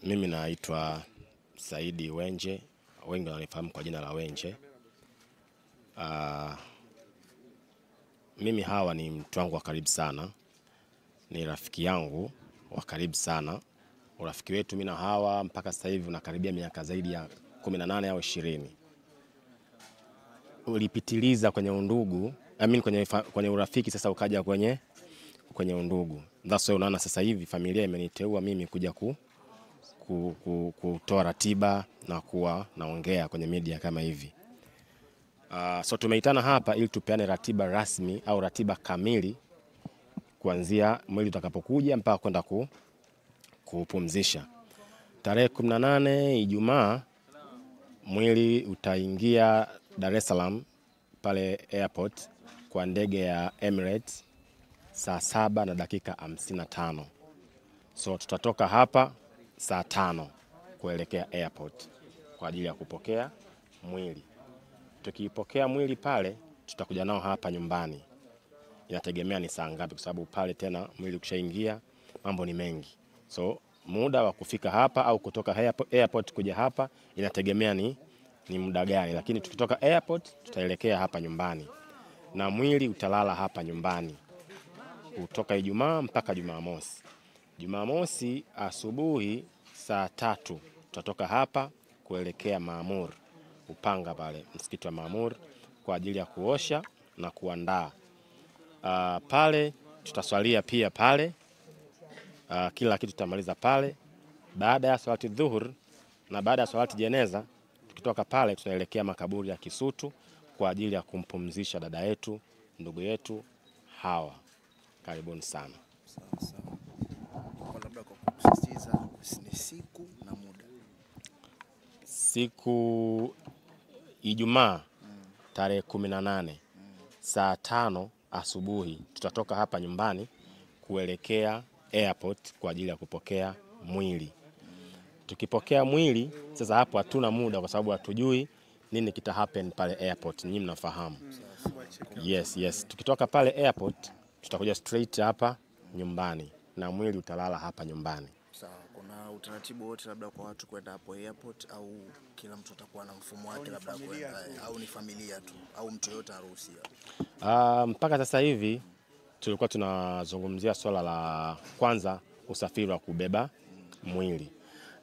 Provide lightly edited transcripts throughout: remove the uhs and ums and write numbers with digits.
Mimi naitwa Saidi Wenje, wengi wananifahamu kwa jina la Wenje. Mimi Hawa ni mtu wangu wa karibu sana, ni rafiki yangu wa karibu sana. Urafiki wetu mimi na Hawa mpaka sasa hivi unakaribia miaka zaidi ya 18 au 20. Ulipitiliza kwenye undugu, I mean kwenye urafiki, sasa ukaja kwenye undugu. That's why unaona sasa hivi familia imeniteua mimi kuja kutoa ratiba na kuwa naongea kwenye media kama hivi. So tumeitana hapa ili tupeane ratiba rasmi au ratiba kamili kuanzia mwili utakapokuja mpaka kwenda kupumzisha. Tarehe 18 Ijumaa mwili utaingia Dar es Salaam pale airport kwa ndege ya Emirates saa 7:55. So tutatoka hapa saa 5 kuelekea airport kwa ajili ya kupokea mwili. Tukipokea mwili pale tutakuja nao hapa nyumbani. Inategemea ni saa ngapi kwa sababu pale tena mwili ukishaingia mambo ni mengi. So muda wa kufika hapa au kutoka airport kuja hapa inategemea ni muda gani, lakini tukitoka airport tutaelekea hapa nyumbani na mwili utalala hapa nyumbani kutoka Ijumaa mpaka Jumamosi. Jumamosi asubuhi saa 3 tutatoka hapa kuelekea Maamur, Upanga pale msikiti wa Maamur kwa ajili ya kuosha na kuandaa. Pale tutaswalia pia pale. Kila kitu tutamaliza pale. Baada ya swalati dhuhur na baada ya swalati jeneza, tukitoka pale tunaelekea makaburi ya Kisutu kwa ajili ya kumpumzisha dada yetu, ndugu yetu Hawa. Karibuni sana. Sawa. Kwa labda kwa kusisitiza ni siku na muda. Siku Ijumaa tarehe 18 saa 5 asubuhi tutatoka hapa nyumbani kuelekea airport kwa ajili ya kupokea mwili. Tukipokea mwili sasa hapo hatuna muda kwa sababu hatujui nini kita happen pale airport, nyinyi mnafahamu. Yes. Tukitoka pale airport tutakuja straight hapa nyumbani na mwili utalala hapa nyumbani. Sawa, kuna utaratibu wote labda kwa watu kwenda hapo airport au kila mtu atakuwa na mfumo wake labda kwenda au ni familia tu au mtu yote aruhusiwa? Mpaka sasa hivi tulikuwa tunazungumzia swala la kwanza usafiri wa kubeba mwili.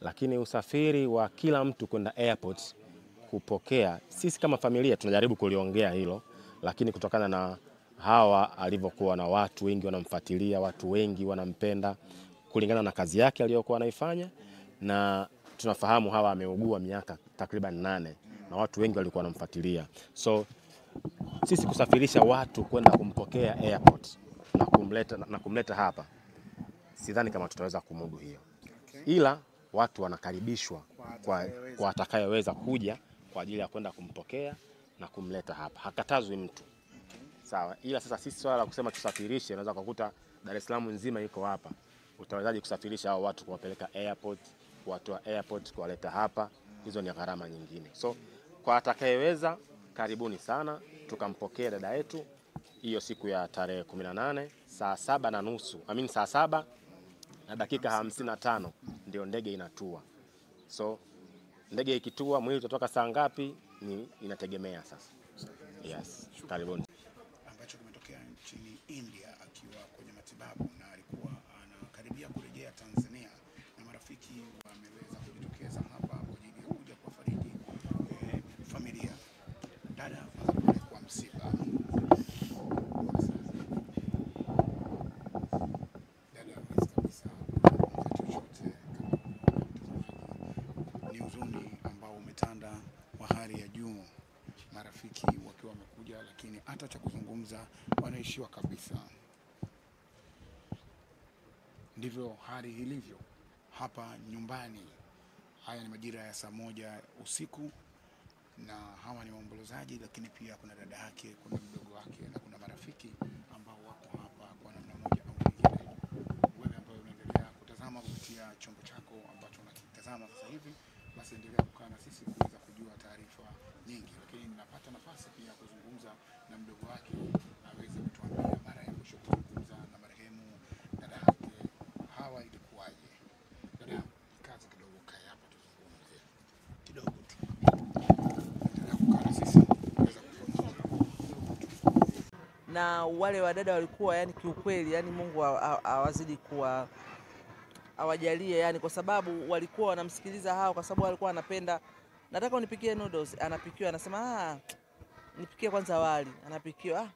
Lakini usafiri wa kila mtu kwenda airport kupokea, sisi kama familia tunajaribu kuliongea hilo, lakini kutokana na Hawa alivyokuwa na watu wengi wanamfuatilia, watu wengi wanampenda kulingana na kazi yake aliyokuwa anaifanya, na tunafahamu Hawa ameugua miaka takriban 8 na watu wengi walikuwa wanamfuatilia. So sisi kusafirisha watu kwenda kumpokea airport na kumleta hapa, sidhani kama tutaweza kumudu hiyo. Ila watu wanakaribishwa kwa atakayeweza kuja kwa ajili ya kwenda kumpokea na kumleta hapa. Hakatazwi mtu. Sawa. Ila sasa sisi swala la kusema tusafirishe, unaweza kukuta Dar es Salaam nzima iko hapa. Utawezaje kusafirisha hao watu kuwapeleka airport, kuwatoa airport kuwaleta hapa? Hizo ni gharama nyingine. So kwa atakayeweza, karibuni sana tukampokea dada yetu hiyo siku ya tarehe 18 saa 7:30. I mean saa 7:55 ndio ndege inatua. So ndege ikitua mwili utatoka saa ngapi ni inategemea sasa. Yes, karibuni. Ambacho kimetokea nchini India akiwa kwenye matibabu na alikuwa anakaribia kurejea Tanzania, na marafiki wameweza kujitokeza hapa kwa ajili ya kuja kuwafariji familia. Dada, kwa msiba. Dada hawezi kabisa chochote. Ni huzuni ambao umetanda wa hali ya juu, marafiki wakiwa wamekuja, lakini hata cha kuzungumza wanaishiwa kabisa. Ndivyo hali ilivyo hapa nyumbani. Haya ni majira ya saa 1 usiku na hawa ni waombolezaji, lakini pia kuna dada yake, kuna mdogo wake na kuna marafiki ambao wako hapa kwa namna moja au nyingine. Wewe ambaye unaendelea kutazama kupitia chombo chako ambacho unakitazama sasa hivi, basi endelea kukaa na sisi kuweza kujua taarifa nyingi. Lakini ninapata nafasi pia kuzungumza na mdogo wake aweze kutuambia mara ya mwisho kuzungumza na marehemu dada yake Hawa ilikuwaje. Dada, Na wale wadada walikuwa yani kiukweli, yani Mungu awazidi kuwa awajalie, yani kwa sababu walikuwa wanamsikiliza hao, kwa sababu walikuwa wanapenda, nataka unipikie noodles, anapikiwa, anasema nipikie kwanza wali, anapikiwa,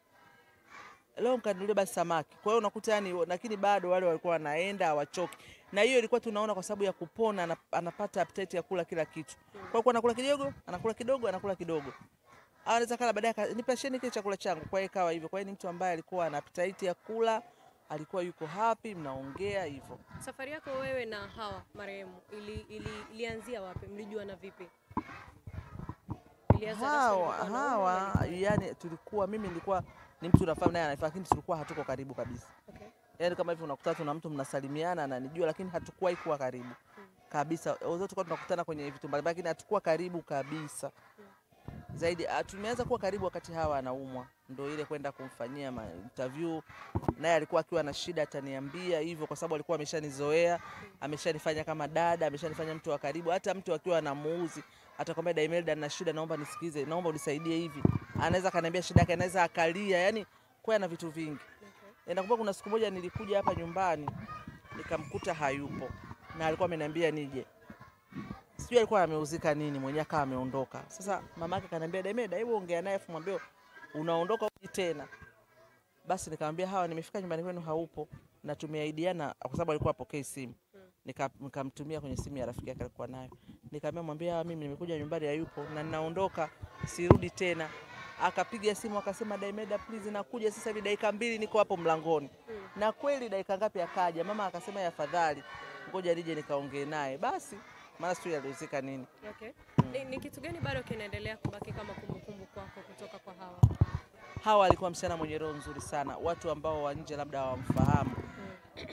leo mkanunulie basi samaki. Kwa hiyo unakuta yani, lakini bado wale walikuwa wanaenda hawachoki. Na hiyo ilikuwa tunaona kwa sababu ya kupona, anapata appetite ya kula kila kitu. Kwa hiyo anakula kidogo, anakula kidogo, anakula kidogo. Anaweza kala baadaye nipasheni kile chakula changu. Kwa hiyo ikawa hivyo. Kwa hiyo ni mtu ambaye alikuwa ana appetite ya kula, alikuwa yuko happy, mnaongea hivyo. Safari yako wewe na Hawa marehemu ilianzia wapi? Mlijuana vipi? Hawa yani tulikuwa, mimi nilikuwa ni mtu nafahamu naye anafahamu, lakini tulikuwa hatuko karibu kabisa. Okay. Yaani kama hivi unakutana tu na mtu mnasalimiana ananijua, lakini hatukuwahi kuwa karibu kabisa. Wote tulikuwa tunakutana kwenye vitu mbalimbali, lakini hatukuwa karibu kabisa. Zaidi tumeanza kuwa karibu wakati Hawa anaumwa, ndio ile kwenda kumfanyia interview, naye alikuwa akiwa na shida ataniambia hivyo, kwa sababu alikuwa ameshanizoea, ameshanifanya kama dada, ameshanifanya mtu wa karibu. Hata mtu akiwa anamuuzi atakwambia Daimelda nina shida, naomba nisikize, naomba unisaidie hivi, anaweza kaniambia shida yake, anaweza akalia, yani kwa na vitu vingi. Okay. Nakumbuka kuna siku moja nilikuja hapa nyumbani nikamkuta hayupo, na alikuwa ameniambia nije. Sijui alikuwa ameuzika nini, mwenyewe akawa ameondoka. Sasa mamake akaniambia Daimelda, hebu ongea naye afu mwambie unaondoka uji tena. Basi nikamwambia Hawa, nimefika nyumbani kwenu haupo, na tumeahidiana, kwa sababu alikuwa apokee simu. Nikamtumia kwenye simu ya rafiki yake alikuwa nayo. Nikamwambia mwambie Hawa mimi nimekuja nyumbani hayupo na ninaondoka, sirudi tena. Akapiga simu akasema Daimelda please nakuja sasa hivi, dakika 2 niko hapo mlangoni. Na kweli dakika ngapi akaja. Mama akasema afadhali ngoja nije nikaongee naye. Basi maana sio aliuzika nini. Okay. Ni kitu gani bado kinaendelea kubaki kama kumbukumbu kwako kutoka kwa Hawa? Hawa alikuwa msichana mwenye roho nzuri sana. Watu ambao wa nje labda hawamfahamu.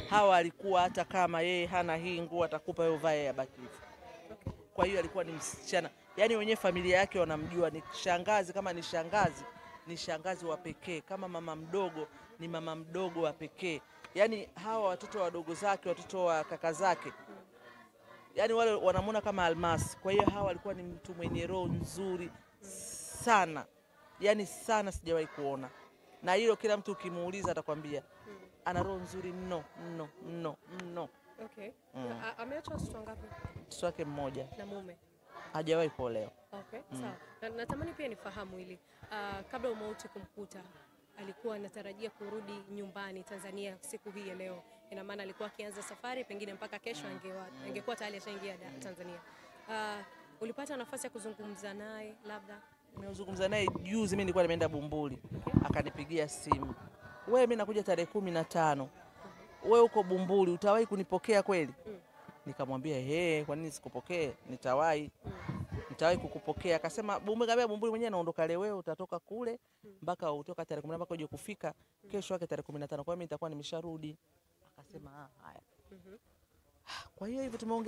Hawa alikuwa hata kama yeye hana hii nguo atakupa wewe uvae ya baki hivyo. Okay. Kwa hiyo alikuwa ni msichana, yani wenyewe familia yake wanamjua ni shangazi, kama ni shangazi ni shangazi wa pekee, kama mama mdogo ni mama mdogo wa pekee. Yani hawa watoto wadogo zake, watoto wa kaka zake, yani wale wanamuona kama almasi. Kwa hiyo Hawa alikuwa ni mtu mwenye roho nzuri sana, yani sana, sijawahi kuona. Na hilo kila mtu ukimuuliza atakwambia ana roho nzuri mno mno mno mno. Okay. Ameacha watoto wangapi? Mtoto wake mmoja. Na mume? Hajawahi kuolewa. Okay, sawa. Natamani pia nifahamu hili. Kabla umauti kumkuta, alikuwa anatarajia kurudi nyumbani Tanzania siku hii ya leo. Ina maana alikuwa akianza safari pengine mpaka kesho angekuwa tayari ashaingia Tanzania. Ulipata nafasi ya kuzungumza naye labda? Nimezungumza naye juzi, mimi nilikuwa nimeenda Bumbuli. Okay. Akanipigia simu. Wewe mimi nakuja tarehe 15. Wewe uko Bumbuli, utawahi kunipokea kweli? Nikamwambia kwa nini sikupokee? Nitawahi. Nitawahi kukupokea. Akasema Bumbuli, kaambia Bumbuli mwenyewe naondoka leo, wewe utatoka kule mpaka utoka tarehe 10 mpaka uje kufika kesho yake tarehe 15. Kwa hiyo mimi nitakuwa nimesharudi. Akasema haya. Kwa hiyo hivyo tumeongea.